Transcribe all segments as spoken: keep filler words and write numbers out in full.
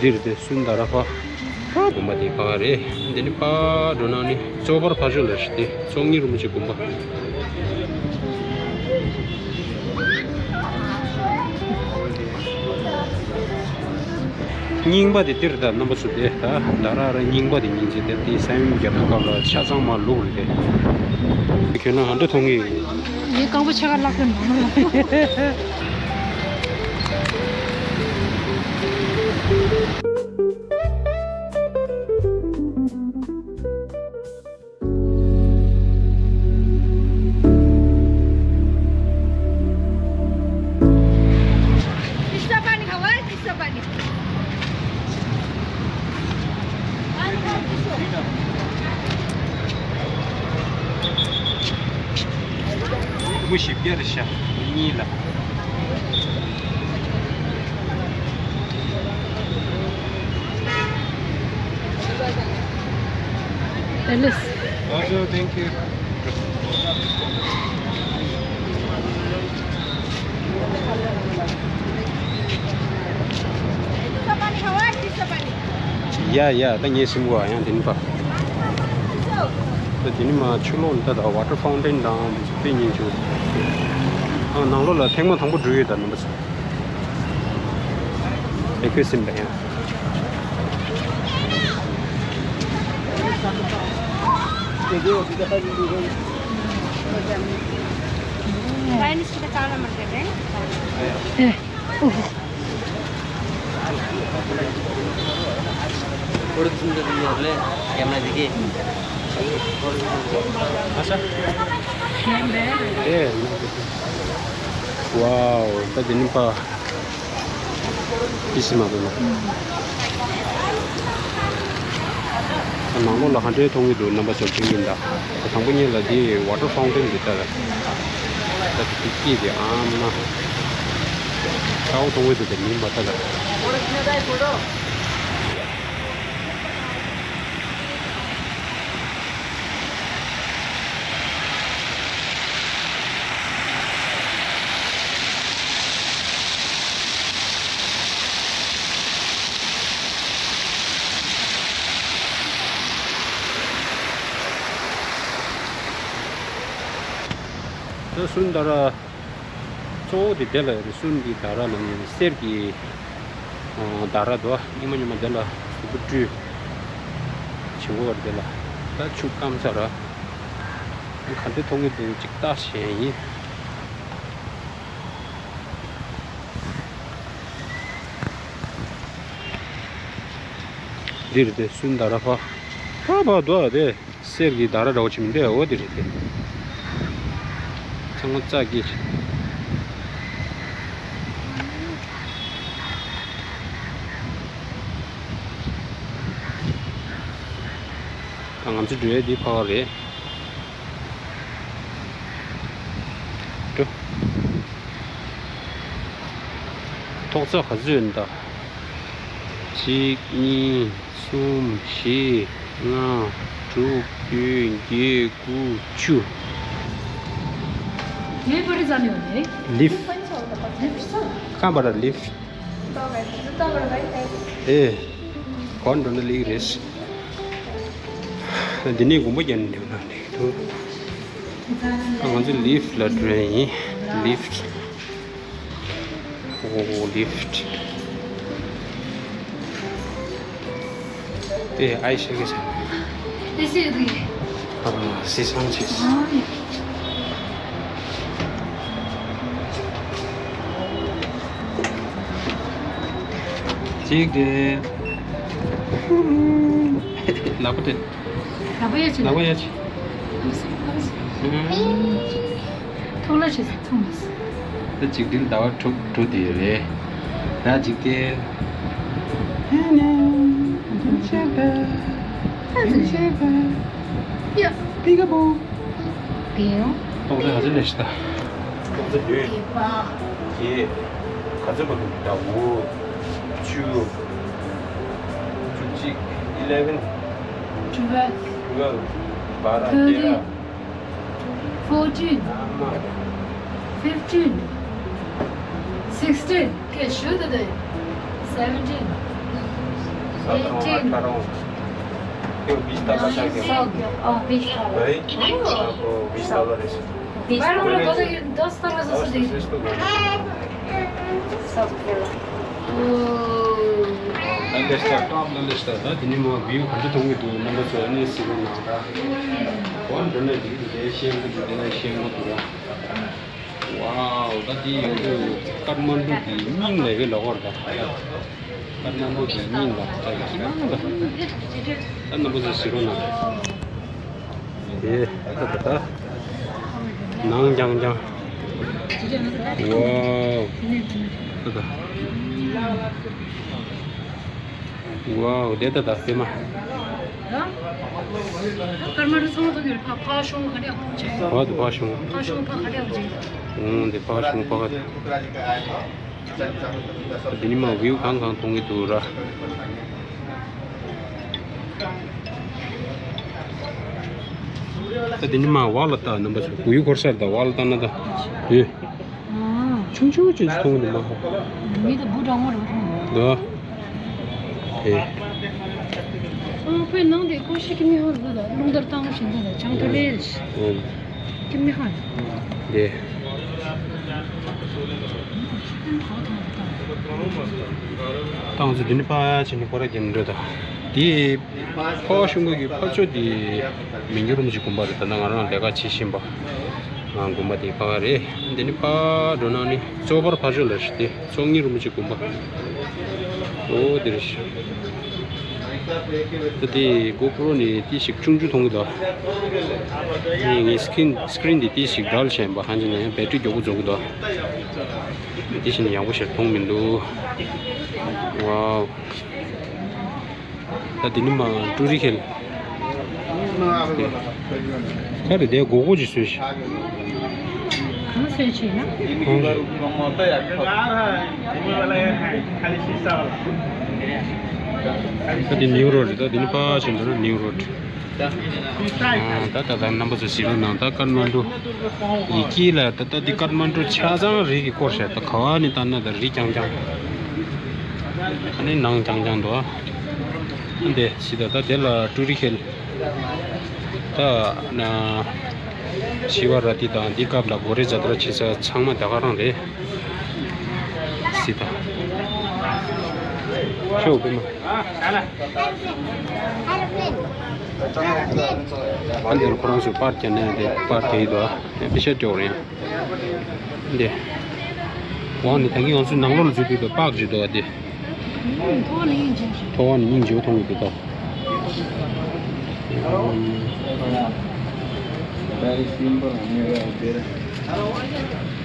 འདིར་དེ་སུན་ད་ར་ཕ། དགོན་པ་དེ་ཕ་རེད། འདི་ནི་ཕ་འགྲོ་ན་ནི་གཙོ་བོར་ཕ་ཞོ་ལ་ཞིག་དེ་ཙོག་ངེ་རུ་མི་ཅིག་དགོན་པ། རྙིང་པ་དེ་འདིར་ད་རྣམ་པ་ཚོ་དེ་ད་ད་ར་ར་རྙིང་པ་དེ་སྙིང་རྗེ་དེ་དེ་ས་ཡོམ་རྒྱབ་དུས་སྐབས་ལ་ཆ་ཚང་མ་ལུག་རེད་དེ། ཁྱོད་ན་ཧ་འདྲ་མཐོང་གི། ངའི་རྐང་པ་ཆ་ག་བརླག་གི་མ་ནོར། མུ་བཞི་བརྒྱ་རེད་ཤག་མི་གཉིས་ལ། Alice. Also, thank you. ཡ་ཡ། ད་ངས་ཞིམ་གོ་ཡང་དེ་ནི་པ། ད་དེ་ནི་མ་ཆུ་ལོག་ད་ད་ཝ་ཊར་ཕའུན་ཊེན་དང་དེ་ཚོ་དཔེ་ཉིན་ཆུ། ཨ་ནང་ལོགས་ལ་ཐེངས་མ་དང་པོ་འགྲོ་ཡོད་ད་ནི་མ་ཚོ། ཨེ་ཁོས་སེམས་པ་ཡང་། ཝའོ། ད་དེ་ནི་པ། ཨི་སི་མ་དེ་ནི། ནང་ལོགས་ལ་ཧ་འདྲའི་མཐོང་གི་འདུག་རྣམ་པ་ཚོར་ཅིག་ཡིན་ད། དང་པོ་ཉིད་ལ་དེ་ཝ་ཊར་ཕའུན་ཊེན་འདི་ལྟར། ད་དེ་སྐྱིད་དེ་ཨ་མ། ཁྲའོ་མཐོང་གི་འདུག་དེ་མིན་པ་ད་ལ། ད་སུན་ད་ར། གཙོ་བོ་དེ་དེ་ལ་རེད། སུན་གྱི་ད་ར་ལ་ནི་གསེར་གྱི་ཨ་ད་ར་དོ། སྙིང་མ་སྙིང་མ་དེ་ལ་གཟུགས་པོ་བཀྲུས་བྱེད་དགོས་པ་རེད། དེ་ལ་ད་ཆུ་སྐམ་ཚར་ར། ག་འདྲ་མཐོང་གི་འདུག་ཅིག་ལྟ་བྱས་ཡིན། འདིར་དེ་སུན་ད་ར་ཕ་ཕ་ཕ་དོ་དེ། གསེར་གྱི་ད་ར་འདྲ་བོ་ཅིག་མི་འདུག་འོ་དེ་རེད་དེ། ཚང་མ་རྩ་སྐྱེས་ཅིག་ད་ང་ཚོ་འགྲོ་ཡ་འདི་ཕར་རེད། འགྲོ། ཐོག་ཚད་ག་ཚོད་ཡོད་ད། གཅིག་གཉིས། གསུམ། བཞི། ལྔ། དྲུག་བདུན། བརྒྱད། དགུ། བཅུ། དེ་པར་ཙམ་ཡོད་རེད། ལིབ། ལིབ་ས། གང་པར་ལིབ། ཨེ། གོན་འགྲོ་ན་ལིག་རེད། འདི་ནས་དགོངས་པ་རྒྱག་ནས་འགྲོ་ན་འགྲིག་འདུག་ང་ཚོ་ལིབ་ལ་འགྲོ་ཡ་ཡིན། ལིབ། ཨོ། ལིབ། དེ་ཨའི་ཤེས་ཀྱི་ཟེར། དེ་ཤེས་རེད། ཨ། སི་སང་ཆེས། གཅིག་དེ། ལག་པ་དེ། ལག་པ་ཡ་ཆེ། ལག་པ་ཡ་ཆེ། ཐུགས་ལ་ཆེ་ཐུགས་མི་སྲིད། ད་འཇིག་རྟེན་ཟླ་བ་དྲུག་དྲུག་དེ་རེད། ད་འཇིག་རྟེན། ཡ། པི་ཀ་པོ། ཏོག་ཙེ་ག་ཚོད་ལས་ཤི་ད། ཏོག་ཙེ་ཡོད། བརྒྱད། ག་ཚོད་པ་འདུག་ད་འུ། བཅུ། བཅུ་གཅིག eleven. Twelve. Twelve. བཱ་ར། ཏེ་ར། Thirteen. Fourteen. Sixteen. ཁྱེད་ཞུ་དེ་དེ། Seventeen. Cuatro, cuatro. Yo, vista pasa que. Oh, vista. ¿Eh? Oh. Vista. Vista. Dos torres de ལ་ལ་ལ་ལ་ལ་ལ། ད་དེ་ནས་མ་བིའུ་ག་འདྲ་མཐོང་གི་འདུག་རྣམ་པ་ཚོ་ཨ་ནི་གཟིགས་རོགས་གནང་ར། འོ་འདི་ནས་འདི་འདི་ནས་ཤེལ་སྒོ་འདི་ནས་ཤེལ་སྒོ་འདུག་ར། ཝའོ། ད་འདི་ཡོད་དུས་ཀ་ཐ་མན་གྲུ་འདི་སྙིང་ལས་གི་ལོག་པར་ད། ཀ་ཐ་མན་གྲུ་འདི་སྙིང་ལ་ད་ཡི་ཁྱི་མང་ད། ད་རྣམ་པ་ཚོ་གཟིགས་རོགས་གནང་། དེ་ད་ད་ད། ནང་རྐྱང་རྐྱང་། ཝའོ། ད་ད། ཝའོ། དེ་ད་ད་དེ་མ། ད་ཀརྨ་རུ་ཚང་མ་ཐོག་ཡོད་ཕ་ཕ་ཤོང་ག་རེ་ཡག་པོ་བྱས། ཧོ་དེ་ཕ་ཤོང་། ཕ་ཤོང་ཕ་ག་རེ་ཡག་པོ་བྱས། ཨོ་དེ་ཕ་ཤོང་ཕ་ག་དེ། དེ་ནི་མ་བིའུ་གང་གང་མཐོང་གི་འདུག་ར། ད་དེ་ནི་མ་བ་ལ་ལྟ་རྣམ་པ་ཚོ་གུ་ཡུ་འཁོར་སར་ད་བ་ལ་ལྟ་ན་ད། ཨེ། ཆུང་ཆུང་ཆུང་ཆུང་མཐོང་གི་འདུག་མ་ཧོ། མི་ད་བུ་འདྲ་མོ་རེད་མཐོང་གི་འདུག་ཨེ། ཨོ་ཁོའི་ནང་དེ་ཁོ་ཤི་ཀི་མི་ཧོ་འདུག་ད་རླུང་དར་བཏང་བཞིན་འདུག་ད་ཆང་ཏོ་ལེ། ཨོ། ཀི་མི་ཧོ། དེ། ཏང་ཚོ་འདི་ནི་ཕ་ཆེ་ནི་ཁོ་ར་རྒྱན་འགྲོ་ད། དེ་ཕ་ཤུང་གི་ཕ་ཆོ་དེ་མི་འགྱུར་རིན་པོ་ཆེ་དགོན་པ་རེད། ད་ནང་ང་རང་ལས་ཀ་བྱེད་བཞིན་པ་དགོན་པ་དེ་ཕ་ག་རེད། འདི་ནི་ཕ་འགྲོ་ན་ནི་གཙོ་བར་ཕ་ཆོ་ལ་རེད་དེ་ཚོགས་གཉིས་རིན་པོ་ཆེ་དགོན་པ། ཨོ་དེ་རེད། ད་དེ་གོ་པྲོ་ནི་དེ་ཞིག་ཆུང་ཆུང་མཐོང་གི་འདུག་ངས་ངའི་སི་ཀྲིན་སི་ཀྲིན་དེ་དེ་ཞིག་ཌལ་བྱས་པ་ཧན་ཅི་ནས་ཡང་བེ་ཊི་རི་མགྱོགས་པོ་རྫོགས་གི་འདུག་དེ་བཞིན་ཡག་པོ་ཞིག་མཐོང་མི་འདུག་ཝའོ། ད་དེ་ནི་མ་ཀྲུ་རི་ཁེལ། ཁ་རེ་དེ་གོ་གོ་ཅིག་བཟོས་ཤིག་གང་བཟོས་ཆེ་ན། ད་དེ་ནིའུ་རོ་རེད། ད་དེ་ནི་ཕ་ཆེན་འདུག་ན་ནིའུ་རོ། ད་ད་ད་རྣམ་པ་ཚོ་གཟིགས་རོགས་གནང་། ད་ཀར་མན་གྲུ་ཡི་དཀྱིལ་ལ་ད་ད་འདི་ཀར་མན་གྲུ་ཆ་ཚང་རི་གི་སྐོར་བྱས། ད་ག་བ་ནས་ལྟ་ན་ད་རི་རྐྱང་རྐྱང་། ཨ་ནི་ནང་རྐྱང་རྐྱང་འདུག་ཨ་འདི་ཞིག་ད་ད་དེ་ལ་ཀྲུ་རི་ཁེལ། ད་ན་ཤི་བ་ར་ཏི་དང་འདི་སྐབས་ལ་གོ་རེ་ཛ་ཏྲ་བྱེད་ས་ཚང་མ་ད་ག་རང་རེད། སི་ད། ཤོག་པི་མ། ཨ་འདིར་ཁོ་རང་ཚོས་པར་རྒྱག་ནས་འདི་པར་རྒྱག་ཡི་འདུག་ཨ་པི་ཤ་སྤྲོ་རེད། འདི། འོང་ནི་ད་གིན་ང་ཚོས་ནང་ལོགས་ལ་འཛུལ་དུས་འདུག་པགས་ཅིག་འདུག་ཨ་འདི། ཐོག་ནས་སྙིང་རྗེ་ཞིག་ཐོག་ནས་སྙིང་རྗེ་པོ་མཐོང་གི་འདུག་ད།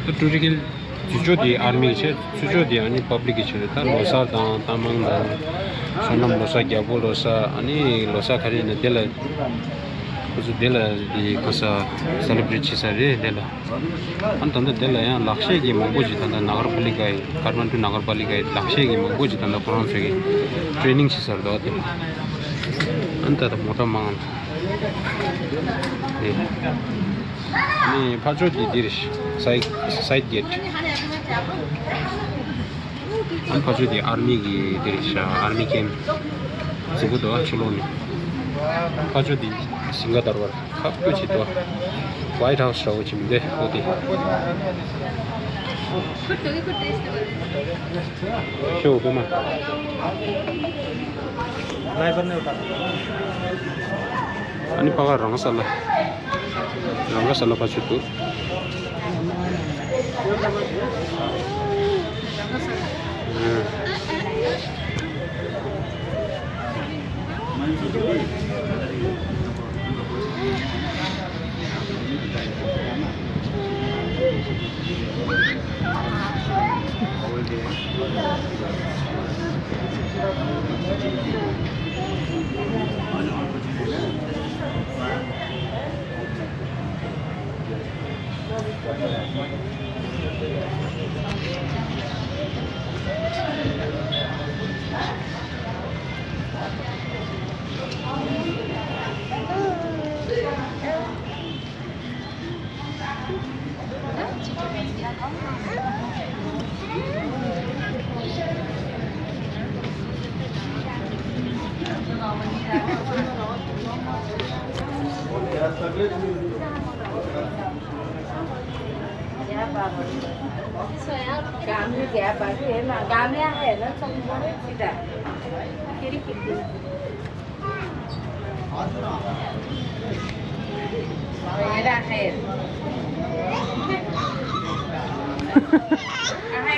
ད་ཀྲུ་རི་ཁེལ་དུས་ཚོད་དེ་ཨར་མི་གི་ཆེད། ཚུར་ཕྱོགས་དེ་ཨ་ནི་པབ་ལིག་གི་ཆེད་རེད། ད་ལོ་གསར་དང་ཏ་མང་དང་སོ་ནམ་ལོ་གསར། རྒྱལ་པོ་ལོ་གསར། ཨ་ནི་ལོ་གསར་ག་རེ་ཡིན་ན་དེ་ལ་ཁོ་ཚོ་དེ་ལ་དེ་ག་ས་སེ་ལེ་བྷི་རེ་ཊི་བྱེད་ས་རེད་དེ་ལ། ཨ་ནི་ད་ལྟ་དེ་ལ་ཡང་ལག་ཤེས་ཀྱི་མང་པོ་ཅིག་ད་ལྟ་ནག་ར་པ་ལི་ཀ་ཡི་ཀ་ཐ་མན་ཌུ་ནག་ར་པ་ལི་ཀ་ཡི་ལག་ཤེས་ཀྱི་མང་པོ་ཅིག་ད་ལྟ་ཁོ་རང་ཚོ་གི་ཊི་རེ་ནིང་བྱེད་ས་རེད་འདུག་ཨ་དེ། ཨ་ནི་ད་ལྟ་མོ་ཊ་མང་། དེ། ནི་ཕར་ཕྱོགས་ཀྱི་འདིར་སའི་སའི་གེ་ཊི། ཨ་ནི་ཕར་ཕྱོགས་དེ་ཨར་མི་གི་འདིར་ཤ་ཨར་མི་ཀེམ་རྫིག་པོ་འདུག་ཨ་ཕྱི་ལོགས་ནས། ཕར་ཕྱོགས་དེ་སིང་ག་དར་བར་ཁག་པོ་ཅིག་འདུག་ཝའིཊ་ཧའུ་སི་འདྲ་བོ་ཅིག་མི་འདུག་ཨོ་དེ། ཤོག་པི་མ། ཨ་ནི་ཕ་ག་རང་ས་ལ། རང་ག་ས་ལ་ཕ་ཆུ་འདུག་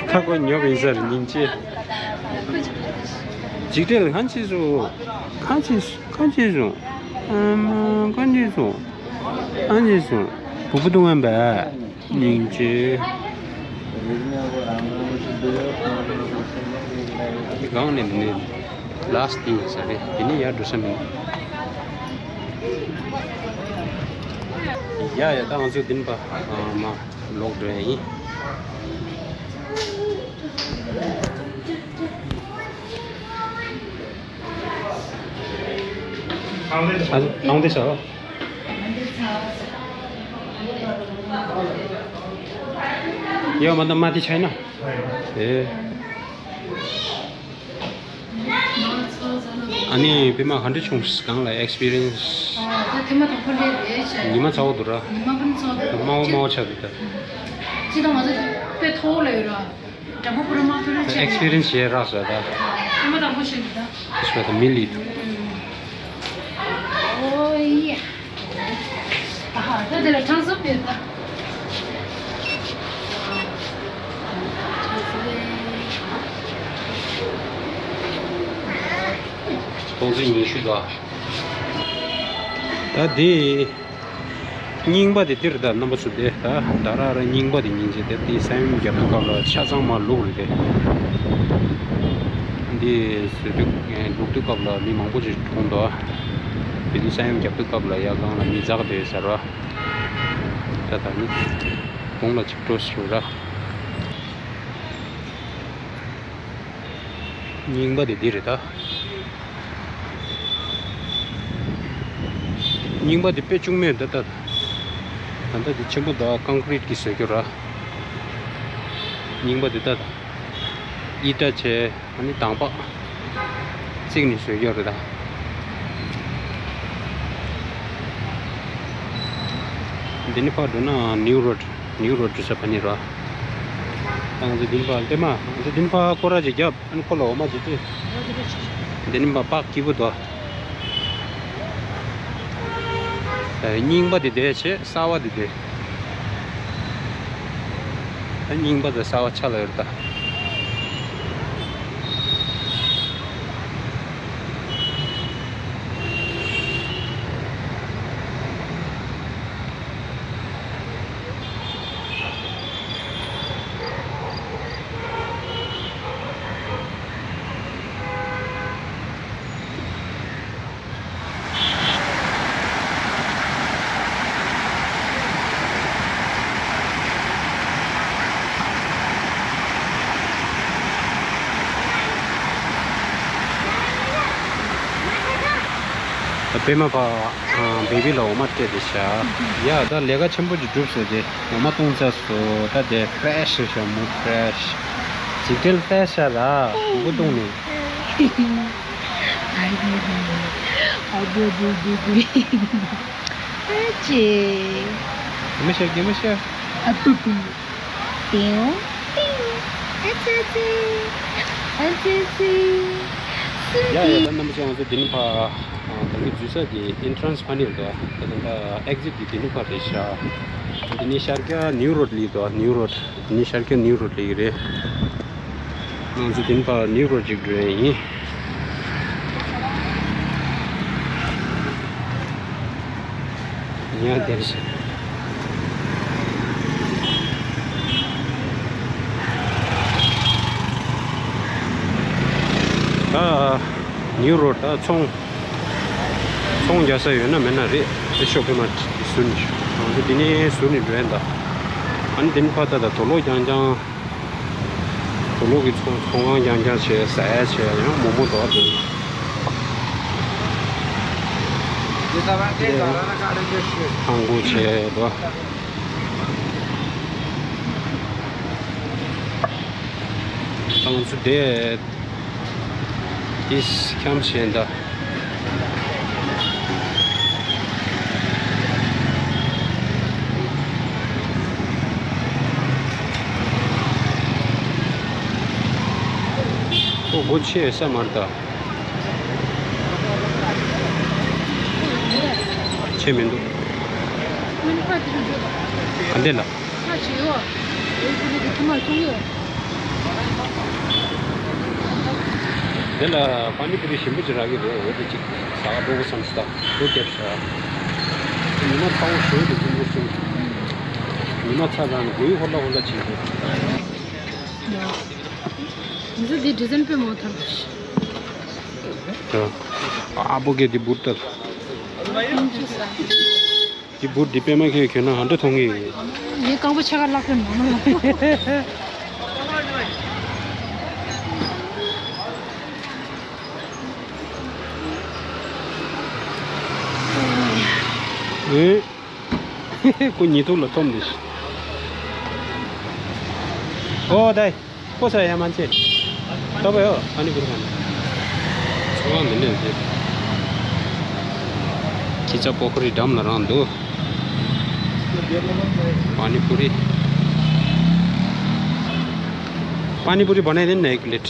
ཁ་ཁོ་ཉོབ་ཡིན་ཟེར་སྙིང་རྗེ། འཇིགས་བྲལ་གང་བྱས་སོང་། གང་བྱས་སོང་། གང་བྱས་སོང་། ཨ་མ་གང་བྱས་སོང་། གང་བྱས་སོང་། བུ་བུ་དུང་ངན་པས། སྙིང་རྗེ། འདི་སྒང་ནས་འདི་ནས་ལཱ་སི་ཊི་ཡིན་ས་རེད། དེ་ནས་ཡར་འགྲོ་ས་མིན། ཡ་ཡ། ད་ང་ཚོ་འདི་ནས་ཕར་མར་ལོག་འགྲོ་ཡ་ཡིན། ཨ་ནང་དེ་ས། ཡོད་མ་ད་མ་དེ་ཆ་ཡིན་ན། ཨེ། ཨ་ནི་པད་མ་ག་འདྲ་བྱུང་། སྒང་ལ་ཨེག་སི་པི་རི་ཡན་སི། ཨ་ད་ཐེངས་མ་དང་པོ་སླེབས་རེད་བྱས། ཉི་མ་ཚ་བོ་འདུག་ར། ཉི་མ་ཀུན་ཚ་བོ་འདུག་དམའ་བོ་དམའ་བོ་ཆགས་འདུག་ད། ཅི་དང་ང་ཚོ་དཔེ་མཐོ་བོ་ལ་ཡོད་ར། དྲ་འབུ་པུ་ར་དམག་ཐུག་རེ་བྱས། ཨེག་སི་པི་རི་ཡན་སི་བྱས་རག་སོང་ད། ཨ་མ་དང་པོ་བྱས་འདུག་ད། དེ་སོང་ད་མི་ལི་འདུག་ཨོ་ཡ། ཨ་ཧ། ད་དེ་ལ་གྲངས་སུ་ཕེབས་ད། སྟོང་ཚོད་ཉི་ཤུ་ད། ད་དེ། རྙིང་པ་དེ་འདིར་ད་རྣམ་པ་ཚོ་དེ་ད་ད་ར་ར་རྙིང་པ་དེ་སྙིང་རྗེ་དེ། དེ་ས་ཡོམ་བརྒྱབ་དུས་སྐབས་ལ་ཆ་ཚང་མ་བླུགས་རེད་དེ། འདི་བཟོས་དུས་བླུགས་དུས་སྐབས་ལ་མི་མང་པོ་ཅིག་གྲོངས་འདུག་དེ་དུས་ས་ཡོམ་བརྒྱབ་དུས་སྐབས་ལ་ཡར་སྒང་ལ་མི་འཛེགས་བསྡད་ཟེར་བ། ད་ད་ནི་གོང་ལ་ཅིག་འགྲོ་ཞུ་ར། རྙིང་པ་དེ་འདི་རེད་ད། རྙིང་པ་དེ་དཔེ་བཅུག་མེད་ད་ད། ད་ལྟ་དེ་ཆེན་པོ་ད་ཀོང་ཀི་རིཊ་གིས་བཟོས་རྒྱུ་ར། རྙིང་པ་དེ་ད་ད། ཨི་ཊ་བྱས། ཨ་ནི་དང་པ་བརྩིགས་ནས་བཟོས་རྒྱུ་རེད་ད། འདི་ནས་ཕར་འགྲོ་ན་ནིའུ་རོཌ། ནིའུ་རོཌ་འགྲོ་ས་ཕ་ནི་ར། ད་ང་ཚོ་འདི་ནས་ཕར་ལྟད་མ། ང་ཚོ་འདི་ནས་ཕར་སྐོར་ར་ཅིག་བརྒྱབ། ཨ་ནི་ཁོ་ལ་འོ་མ་ཅིག་སྤྲད། འདི་ནས་ཕར་པག་སྐྱིད་པོ་འདུག་ཨ། རྙིང་པ་དེ་བསྡད་བྱས་གསར་པ་དེ་བསྡད། ཨ་རྙིང་པ་དང་གསར་པ་ཆ་ལ་ཡོད་ད། པད་མ་ཕར་བེ་བི་ལ་འོ་མ་སྤྲད་དེ་བཞག་ཡ། ད་ལས་ཀ་ཆེན་པོ་ཅིག་གྲུབ་སོང་སྟེ། འོ་མ་བཏུང་ཚར་སོང་། ད་དེ་ཕི་རེ་ཤི་རེད་ཤག་མོ་ཕི་རེ་ཤི། འཇིགས་བྲལ་ཕི་རེ་ཤི་ཤག་ལ་མགོ་བཏུང་ནས། ཨ་ཅེ། གད་མོ་ཤོར། གད་མོ་ཤོར། ཨ་པུ་པུ། ཏེའུ་ཏེའུ། ཨ་ཙི་ཙི། ཨ་ཙི་ཙི། སུ་ཡ་ཡ། ཏི། ད་རྣམ་པ་ཚོ་ང་ཚོ་འདི་ནས་ཕར་ད་གི་འཛུལ་ས་གི་ཨེན་ཊི་རན་སི་ཕ་ནི་རེད་དོ། ད་ད་ད་ཨེག་ཛིཊ་གི་འདི་ནས་ཕར་རེད་ཤག་འདི་ནས་ཤར་རྒྱག་ནིའུ་རོཌ་སླེབས་དོ། ནིའུ་རོཌ། འདི་ནས་ཤར་རྒྱག་ནིའུ་རོཌ་སླེབས་ཀྱི་རེད། ང་ཚོ་འདི་ནས་ཕར་ནིའུ་རོཌ་ཅིག་འགྲོ་ཡ་ཡིན། ཡ་དེར་སོང་། ད་ནིའུ་རོཌ་ད་ཚོང་ཚོང་རྒྱག་ས་ཡོད་ན་མེད་ན་རེད། དེ་ཤོག་པད་མ་ཟུར་ནས་ང་ཚོ་འདི་ནས་ཟུར་ནས་འགྲོ་ཡ་ད། ཨ་ནི་འདི་ནས་ཕར་ད་ད་དུག་ལོག་རྐྱང་རྐྱང་། དུག་ལོག་གི་ཚོང་ཚོང་ཁང་རྐྱང་རྐྱང་བྱས། ཟ་ཡ་བྱས། ཡང་མོག་མོག་འདུག་ཨ། དེ་ཐང་གོ་བྱས་འདུག་ཨ། ང་ཚོ་དེ་དེ་འཁྱམས་བྱས་ད། ཨོ་ཆེ་ས་མར་ད། ཆེ་མི་འདུག་ག་འདི་ལ། འདི་ལ་པ་ནི་པུ་རི་ཞིམ་པོ་ཅིག་རག་གི་རེད། འོ་དེ་ཅིག་ཟ་ག་འགྲོ་དགོས་བསམ་སོང་། ད་འགྲོ་རྒྱབ་ཤག་ཉི་མ་ཚ་བོ་ཞོལ་དུ་ཀུན་པོ་སོང་། ཉི་མ་ཚ་གང་དགུའི་ཧོ་ལ་ཧོ་ལ་བྱེད་ཀྱི། མི་ཚེ་འདི་ཌི་ཟན་དཔེ་མོ་ཐམས་ཅད། ཨ་པོ་གེ་འདི་འབུར་ལྟར། འདི་འབུར་འདི་པད་མ་ཁྱེད་གྱོན་ན་ཧ་འདྲ་མཐོང་གི། ངའི་རྐང་པ་ཆེ་ཁ་བརླག་གི་མ་ནོར། ཨེ། ཁོ་ཉིས་ཐུག་ལ་འཐོམ་འདི། ཨོ་ད། ཁོ་ས་ཡ་མ་ཆེ། ཏོ་བའི་ཨོ་པ་ནི་པུ་རི་ཁ་ནི། ཚོང་ཁང་འདི་ནས་འདི། ཁྱི་ཚ་པོ་ཁོ་རི་འགྲམ་ལ་རང་འདུག་པ་ནི་པུ་རི། पानी पूरी बनाइदिनु न एक प्लेट।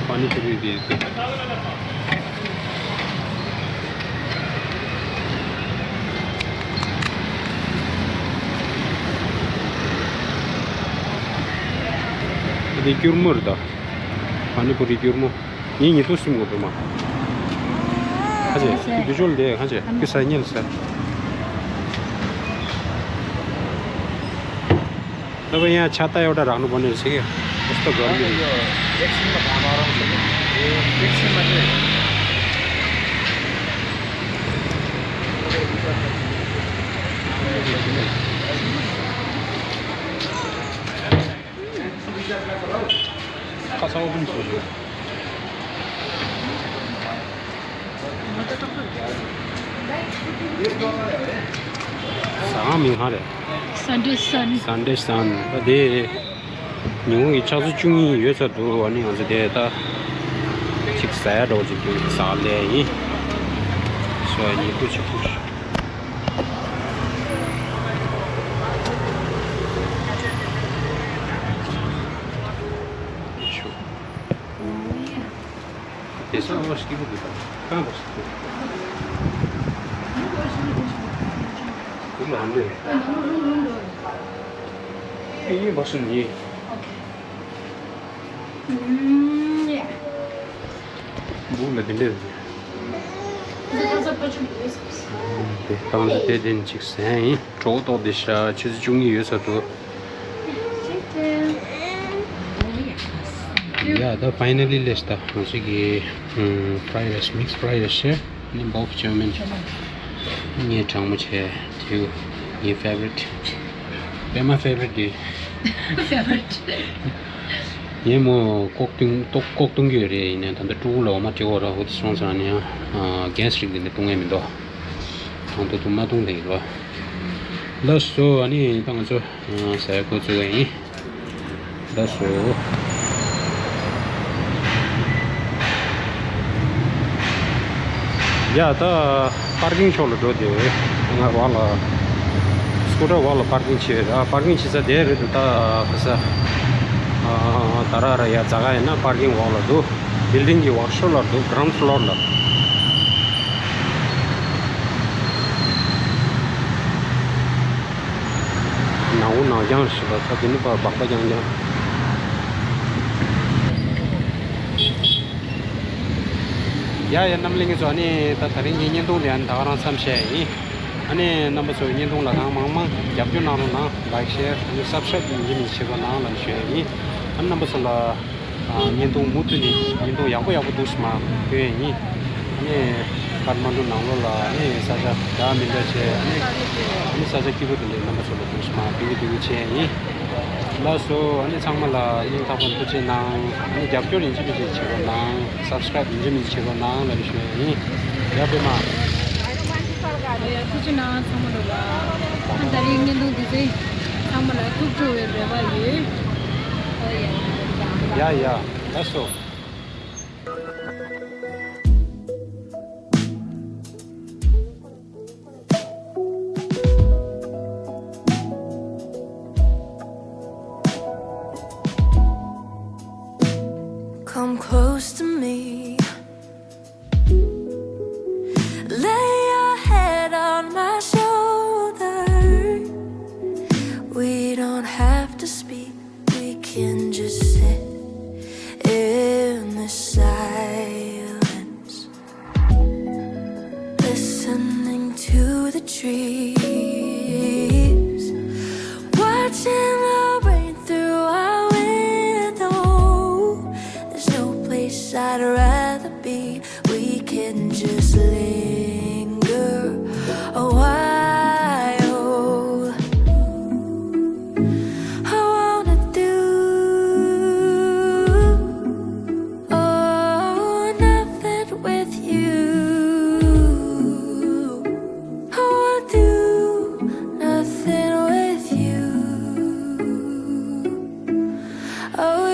पानी पूरी दे दो। ཨ་དེ་སྐྱུར་མོ་རེད་ད། པ་ནི་པུ་རི་སྐྱུར་མོ། ངས་ཉིས་ཐུག་སིམ་དགོས་པས་མ། ཁ་ཆེ། དུ་ཆོལ་དེ་ཁ་ཆེ། ཀི་ས་ཉལ་ས། ད་བ་ཡང་ཆ་ད་ཡོད་ད་རག་ནུ་བ་ནི་ཟེར་གི། ཨོ་སྟོ་གོ་མི། ཁ་ཚ་བོ་ཀུན་བྱེད་ཤོག་ཟ་ཁང་མིང་ག་རེད། Sunday Sun། Sunday Sun། ད་དེ་ཉིན་གུང་གི་ཆུ་ཚོད་བཅུ་གཉིས་ཡོལ་ཚར་འདུག་ཨ་ནི་ང་ཚོ་དེ་ད་ཅིག་ཟ་ཡ་འདྲ་བོ་ཅིག་ཅིག་ཟ་ལེ་ཡིན། སོ་ཡ་ཉིན་ཐུག་ཆུ་ཁུག་དེ་ཏང་ལ་དེ་དེ་ནས་ཅིག་ཟ་ཡིན། གྲོགས་ཏོག་དེ་ཤ་ཆུ་ཚོད་བཅུ་གཉིས་ཡོལ་ཚར་འདུག་ཡ་ད་ཕའི་ནལ་ལི་ལེས་ད་ང་ཚོ་གི་ཨམ་fried rice, mixed fried rice བྱས། ནི་བོབ་ཅོ་མིན། ངའི་གྲང་མོ་བྱས། དེའུ་ངའི་favorite། པད་མ་favorite དེ། Favorite། ངས་མོ་ལྐོག་བཏུང་ལྐོག་ལྐོག་བཏུང་གི་ཡོད་རེད། ཡིན་ནའི་ད་ལྟ་ཕྲུ་གུ་ལ་འོ་མ་སྤྲད་འོ་ར་འོ་དེ་སོང་ཙང་ནི་ཨ་གེ་སི་རིགས་དེ་འདྲ་བཏུང་ཡས་མི་འདུག་དང་དུ་དུ་མ་བཏུང་དེ་ཡིན་རོ། ལགས་སོ། ཨ་ནི་ད་ང་ཚོ་ཟ་ཡ་འགོ་བཙུགས་ཡ་ཡིན། ལགས་སོ། ཡ་ད་པར་ཀིང་ཕྱོགས་ལ་འགྲོ་དེ། ང་བ་ལ་སྐུ་ཊར་བ་ལ་པར་ཀིང་བྱས་ར། པར་ཀིང་བྱེད་ས་དེ་རེད་འདུག་ད་ག་ས་ད་ར་ར་ཡ་ཛ་ག་ཡིན་ན་པར་ཀིང་འོག་ལ་འདུག་བིལ་ཌིང་གི་འོག་ཤོར་ལ་འདུག་གྷ་རའུན་ཌི་ཕི་ལོར་ལ། ནང་འུ་ནང་རྐྱང་ཞིག་ལ་ད་དེ་ནི་པ་སྦག་པ་རྐྱང་རྐྱང་། ཡ་ཡ་རྣམ་གླིང་ཚོ། ཨ་ནི་ད་དེ་རིང་གི་བརྙན་ཐུང་དེ་ཨ་ནི་ད་ག་རང་མཚམས་བཞག་ཡིན། ཨ་ནི་རྣམ་པ་ཚོའི་བརྙན་ཐུང་ལ་གང་མང་མང་རྒྱབ་སྐྱོར་གནང་རོགས་གནང་། ལའིཀ་ཤེར་ཨ་ནི་སབ་སི་ཀ་རའིབ་ཡིན་གཅིག་མིན་གཅིག་བྱེད་རོགས་གནང་ལབ་ཞུ་ཡ་ཡིན། ཨ་ནི་རྣམ་པ་ཚོ་ལ་ཨ་བརྙན་ཐུང་མུ་མཐུད་ནས་བརྙན་ཐུང་ཡག་པོ་ཡག་པོ་འདུག་སེ་མར་སྟོན་ཡ་ཡིན། ཨ་ནི་ཀ་ཐ་མན་ཌུ་ནང་ལོགས་ལ་ཨ་ནི་ས་ཆ་འདྲ་མི་འདྲ་བྱས། ཨ་ནི་ཨ་ནི་ས་ཆ་སྐྱིད་པོ་དེ་འདྲའི་རྣམ་པ་ཚོ་ལ་འདུག་སེ་མར་སྟོན་གི་སྟོན་གི་བྱེད་ཡ་ཡིན། ལགས་སོ། ཨ་ནི་ཚང་མ་ལ་སྙིང་ཐག་པ་ཐུགས་རྗེ་གནང་། ཨ་ནི་རྒྱབ་སྐྱོར་ཡིན་གཅིག་མིན་གཅིག་བྱེད་རོགས་གནང་། སབ་སི་ཀ་རའིབ་ཡིན་གཅིག་མིན་གཅིག་བྱེད་རོགས་གནང་ལབ་ནས་ཞུ་ཡ་ཡིན། ཡ་པད་མ། ཡ་ཐུགས་རྗེ་གནང་ཚང་མ་ལ། ད་ད་རིང་བརྙན་ཐུང་འདི་ཚོ་ཚང་མ་ལ་ཐུགས་སྤྲོ་བའི་རེ་བ་ཡོད། ཨོ་ཡ་ཡ། ཡ་ཡ། ལགས་སོ། Come close to me. Lay your head on my shoulder. We don't have to speak, we can just sit in the silence. Listening to the trees, watching the rain through our window. There's no place I'd rather be. We can just linger a while. I wanna do, oh, nothing with you. I wanna do nothing with you. Oh,